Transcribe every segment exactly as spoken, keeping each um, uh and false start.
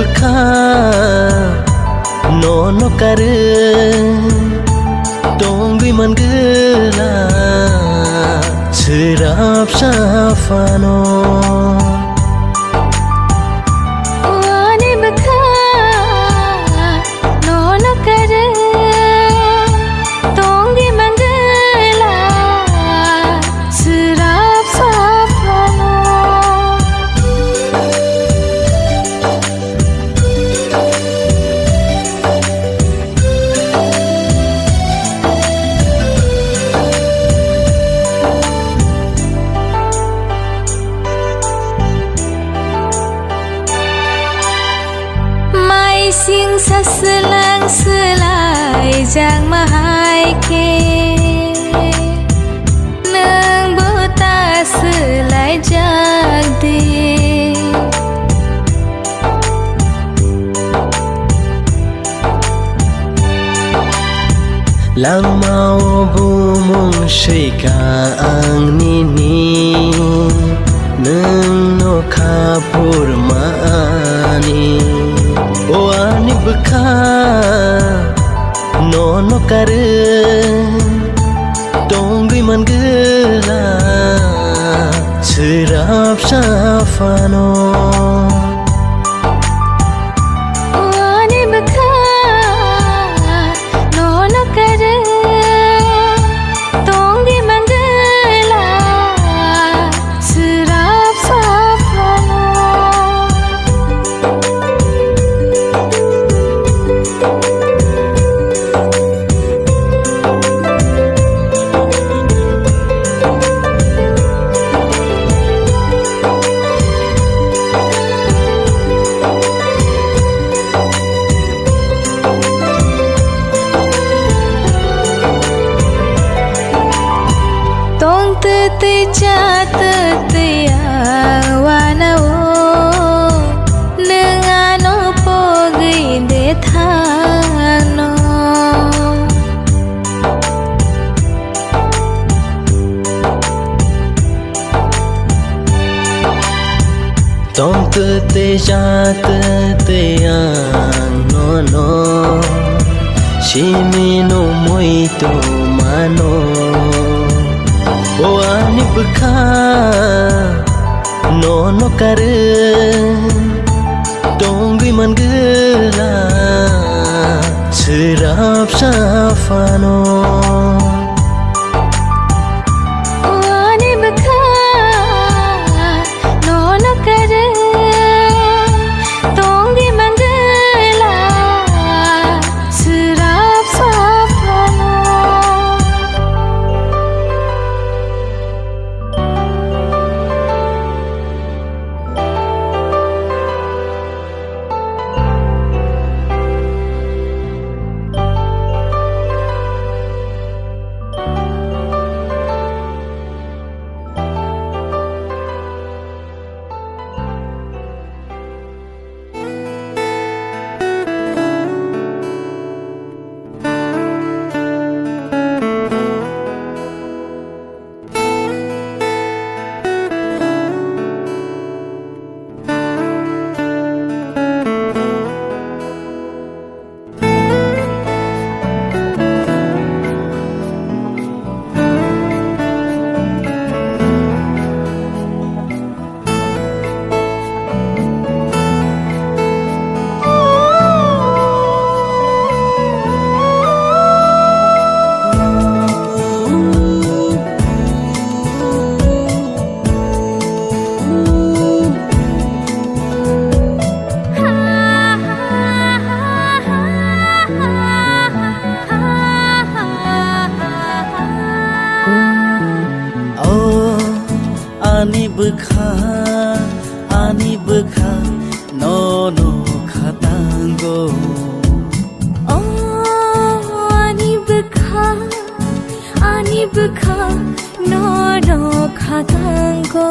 Bwkha nono karwi tongwi mangwla swrapsa phano. Ani bwkha nono karwi tongwi mangwla swrapsa phano. Mai singsa swlang swlai jakma hai khe, nwng bo ta swlai jak di. Langmao bumung swika ang nini, nwng no kha phurma ani. O ani bwkha, nono karwi tongwi mangwla swrapsa phano. Ani bwkha nono karwi tongwi mangwla swrapsa phano. Tongtwtwi chatwtwi ang uanao, nwng ano pogwi de thangno. Tongtwtwi chatwtwi ang nono simi no muitu mano. O ani bwkha nono karwi tongwi mangwla swrapsa phano. Ani bwkha nono karwi tongwi mangwla swrapsa phano. O ani bwkha, ani bwkha, nono khatango. O ani bwkha, ani bwkha, nono khatango.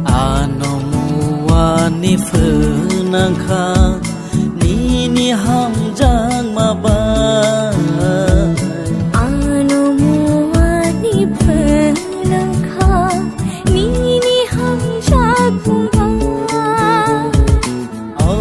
Ano muani phwnangkha, nini hamjakma ba. Ano muani phwnangkha, nini hamjakma ba. O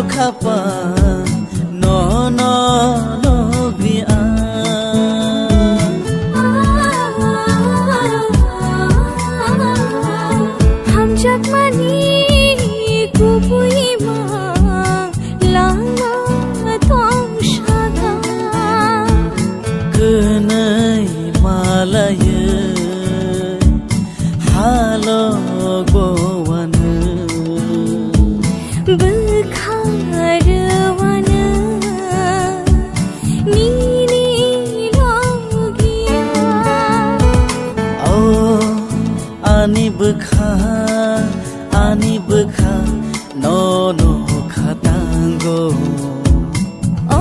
Khapa nono logi a. Hamjakmani kubui mang lama tong saka. Kwnwi malayo halok bo wano. Bwkha rwano nini logia. O ani bwkha, ani bwkha, nono khatango. O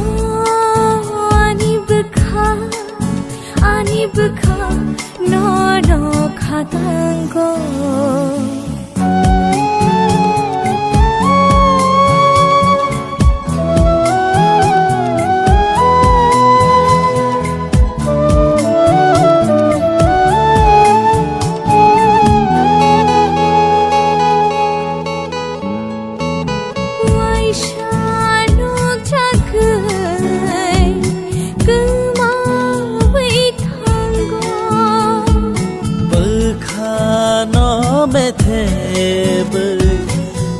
ani bwkha, ani bwkha, nono khatango. Waisa nukjakgwi kwmawi thango. Bwkhano methebwi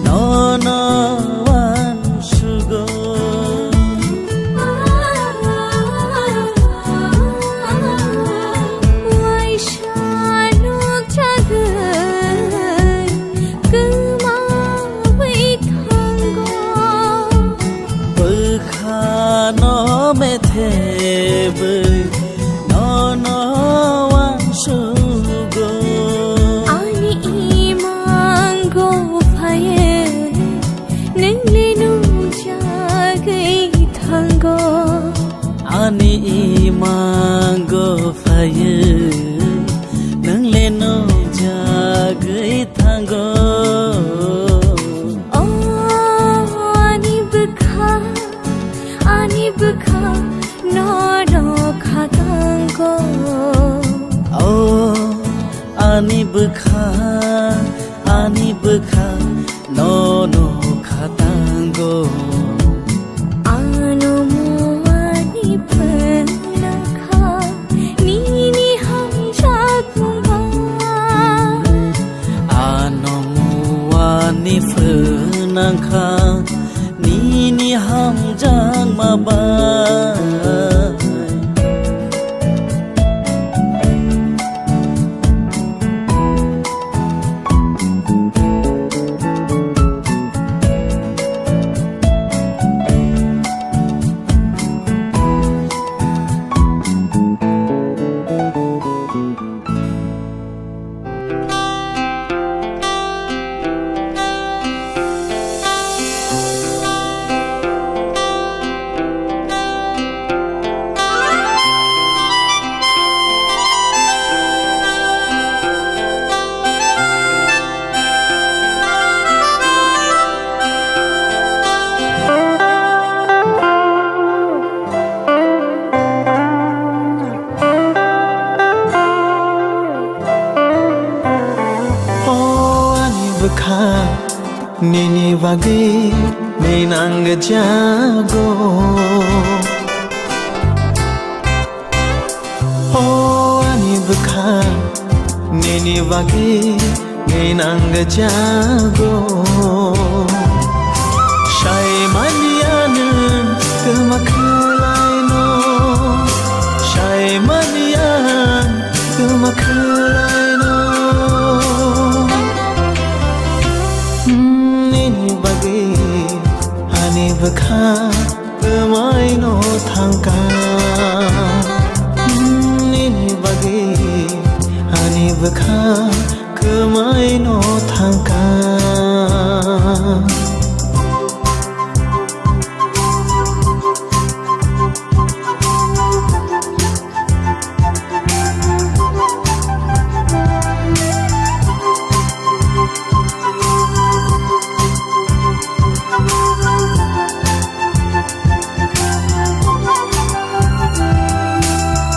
nono uansugo. Waisa nukjakgwi kwmawi thango. Bwkhano methebwi nono uansugo. Ani imango phaio, nwngni nukjagwi thango. Ani imango phaio, nwngni nukjagwi thango. O ani bwkha, ani bwkha, nono khatango. O ani bwkha, ani bwkha, nono khatango. Ano muani phanakha nini hamjakmung ba. Ano muani phanakha nini hamjakma ba. O ani bwkha, nini bagwi ninang jago. O ani bwkha, nini bagwi ninang jago. Sai manya nwng kwma khwlaino, sai manya nwng kwma khwlaino. Hmm, nini bagwi ani bwkha kwmaino thangkha. Hmm, nini bagwi ani bwkha kwmaino thangkha.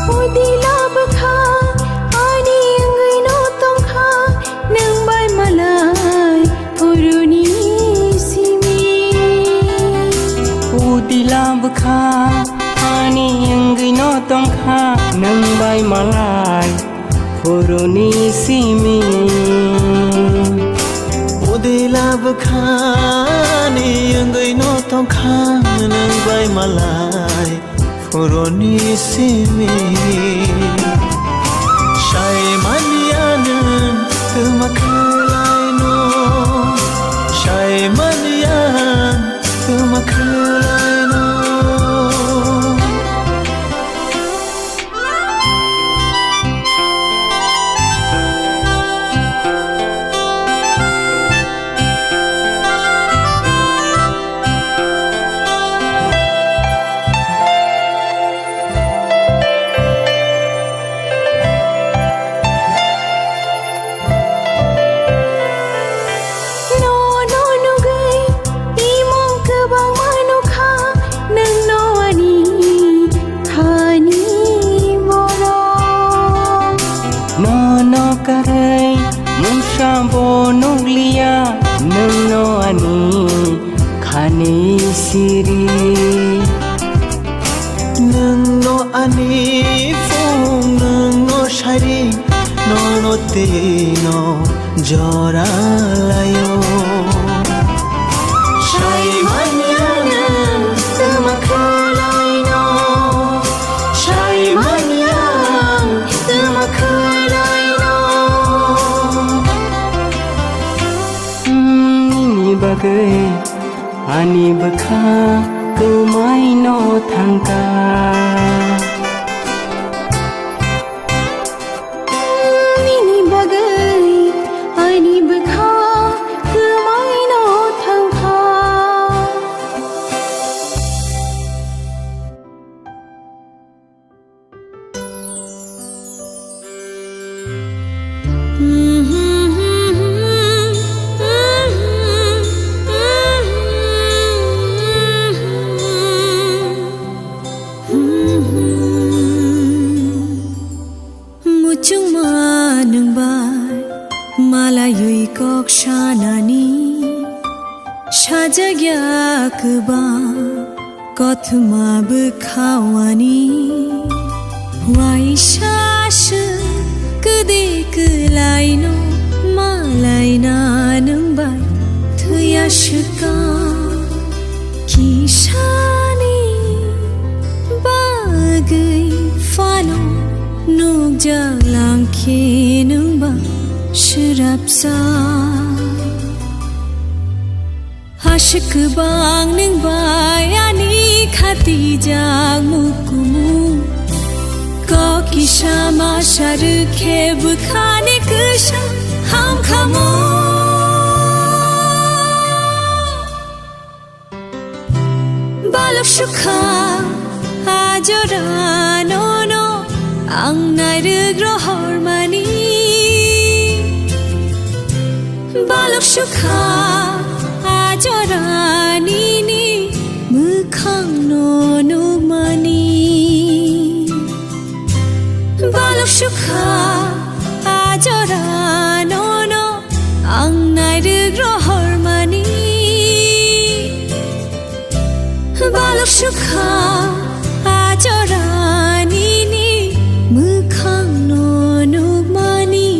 Pudila bwkha ani wngwino tongkha. Tila bwkha ani wngwi no tongkha nwng bai malai phuruni simi. Udila bwkha ani wngwi no tongkha nwng bai malai phuruni simi. Saimanya nwng twma khwlaino, saimanya nwng twma khwlaino. Nono nugwi imung kwbangma nukha, nwngno ani khani borok. Nono karwi mungsa bo nukliya, nwngno ani khani siri. Nwngno ani phung, nwngno sari, nono tei no jora laio. Saimanya nwng twma khwlaino, saimanya nwng twma khwlaino. Hmm, nini bagwi ani bwkha kwmaino thangkha. Nini bagwi ani bwkha kwmaino thangkha. Muchungma nwng bai malaywi kok sanani, sajagya kwbang kothoma bwkhawani. Waisa swk kwdwi kwlaino malaina nwng bai thwiya swkang. Kisani bagwi phano nukjak langkhe nwng ba swrapsa. Aswk kwbang nwng bai ani khatijak mukumu. Kok kisa masa rwkhe bwkhani kwsa hamkhamu. Balok sukha a jora nono ang nairwk rohormani. Balok sukha a jora nini mwkhangno nukmani. Balok sukha a jora nono ang nairwk rohormani. Balok sukha a jora nini mwkhangno nukmani.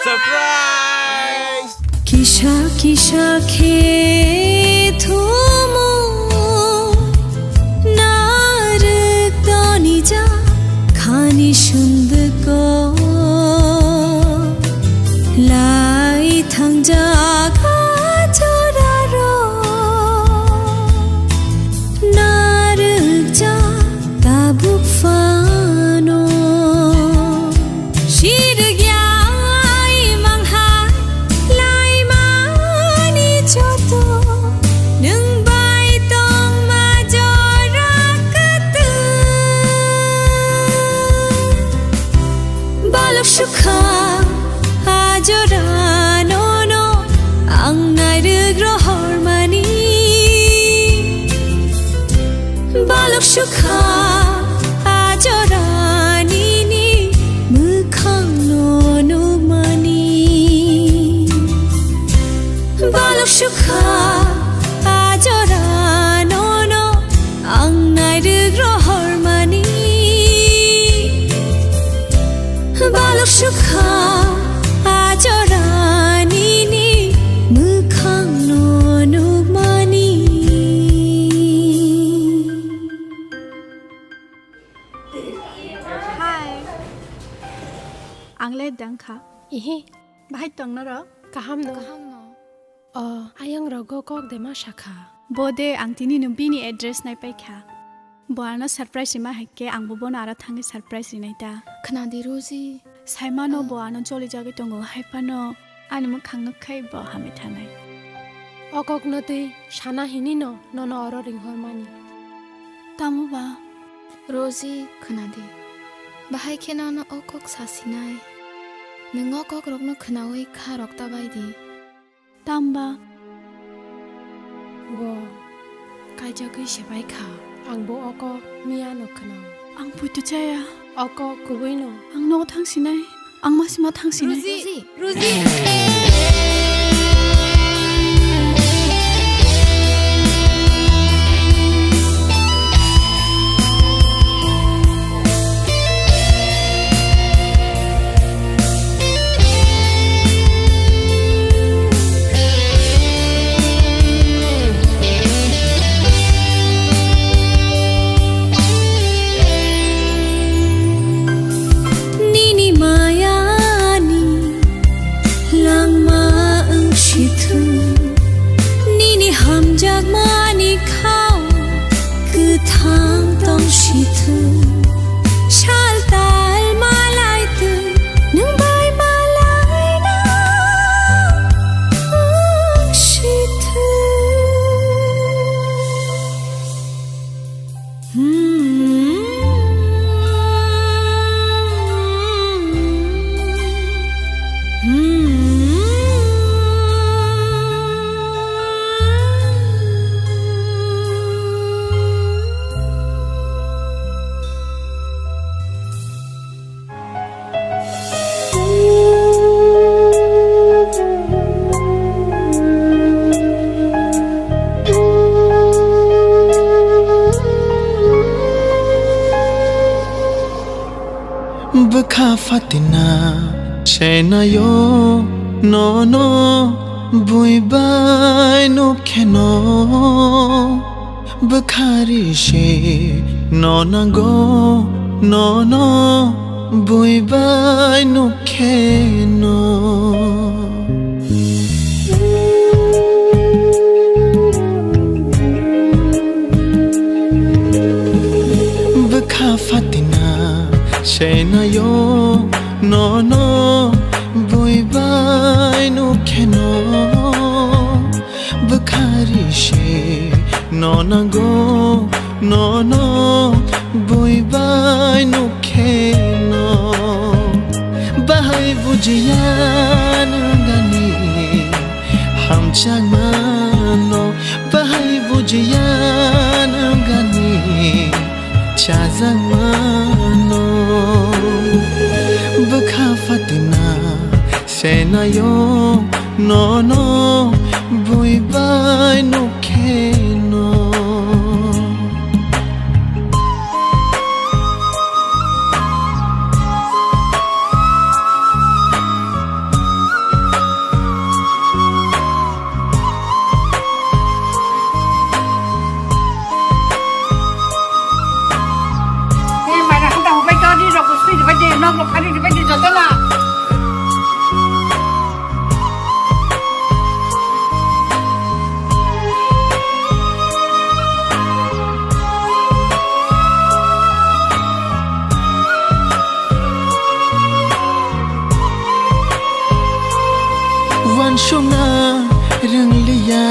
Surprise! Kisa kisa khe thumu narwk tonija khani sundwko lai thangjak a joraro narwkjak tabuk phano. Sirwk ya imang ha Jorano no ang nairwk rohormani. Balok sukha a jora nini mwkhang no nukmani. Balok sukha a jora no no ang nairwk rohormani. Balok sukha a jora nini mwkhang no nukmani. Hi. Ang le dang kha. Ihi. Bahai tong norok? Kaham no? Kaham no. O, ayang rogo kok de ma sakha. Bo de ang tini no bini address nai pai kha. Bo ano surprise rima hai khe ang bo bono aro thangwi surprise rinai ta. Khna di Roji. Saimano bo ano choli jagwi tongo, hai phano ani mwkhang nuk khai bo hamwi thanai. O kok no twi sana hini no nono oro ringhormani. Tamo ba? Roji, khna di. Bahai khe nono o kok sa sinai. Nwng o kok rokno khnaui kha rok ta bai di. Tamba. Bo kaijagwi se bai kha. Ang bo o kok miya no khna. Ang puitu chaya. O kok kubui no. Ang nogo thang sinai. Ang masima thang sinai. Ruzi, Ruzi. Nini mayani langma wng sithu, nini hamjakmani khao kwthang tong sithu. Sal tal malai twi nwng bai malai na wng sithu. Bwkha fatina senayo nono bui bai nukheno. Bwkhari se no nango, nono bui bai nukheno. Bwkha fatina senayo nono bui bai nukheno. Bwkhari se no nango, nono bui bai nukheno. Bahai bujiya nangani hamjakmano, bahai bujiya nangani chajakmano. Bwkha fatina senayo nono bui bai nukheno. Ei, mairang kanta hupai todi rok sui ribai de, nok rok phari ribai de, joto la. Wansukna rwngliya,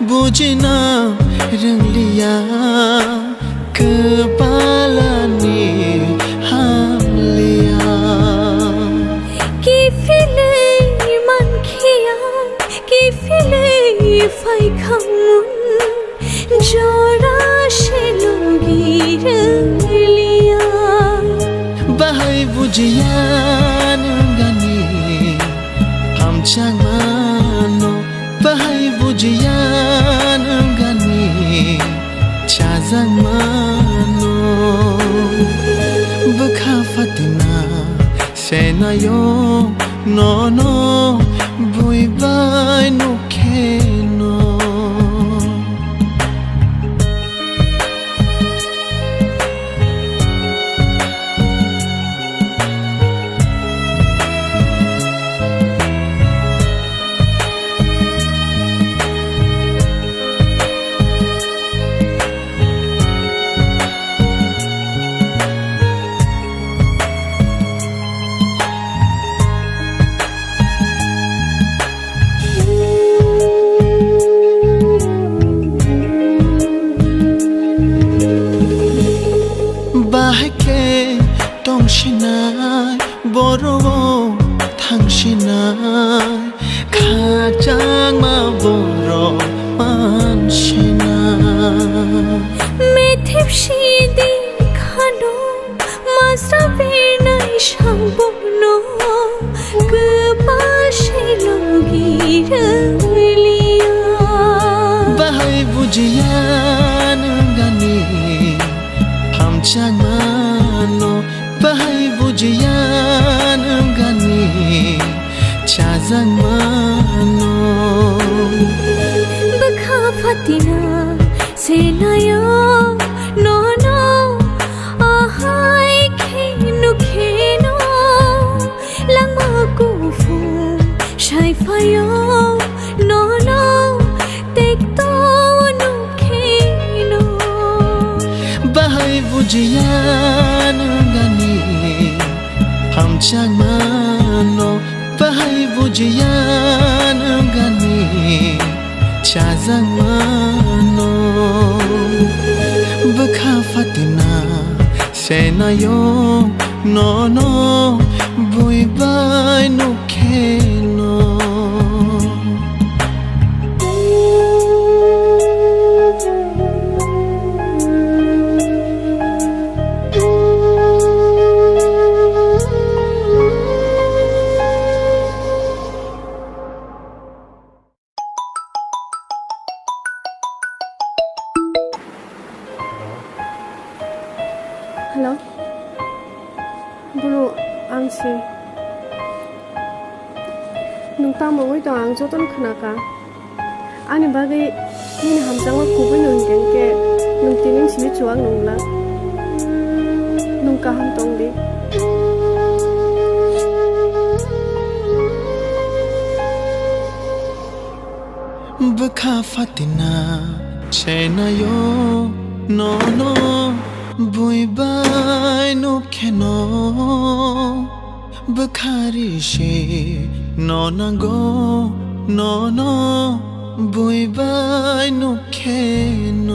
bujina rwngliya, kwpalani hamliya. Kiphilwi Philwi phaikha mun jora se logi rwliya. Bahai bujiya nwng ani hamjakmano, bahai bujiya nwng ani chajakmano. Bwkha Fatima senayo nono buibai nukheno. Bahai khe tongsinai, borok thangsinai, khakchangma borok mansinai. Methip sidi khano, masra bernai sangbono, kwpal se logi rwliya. Bahai bujiya nwng ani hamjakmano, bahai bujiya nwng ani chajakmano. Bwkha Fatima senayo nono ahai khe nukheno, langma kuphur sai phaio nono tekto nukheno. Bahai bujiya nwng ani hamjakmano, bahai bujiya nwng ani chajakmano. Bwkha Fatima senayo nono buibai nukheno. Hello. Bro, ang se. Nwng tamo wngwi tong, ang jotono khna kha. Ani bagwi nini hamjakma kubui no hwnkhe, hwnkhe nwng tini simi chuwak nung glak. Nwng kaham tong di. Bwkha Fatima senayo nono buibai nukheno. Bwkha ri se no nango, nono buibai nukheno.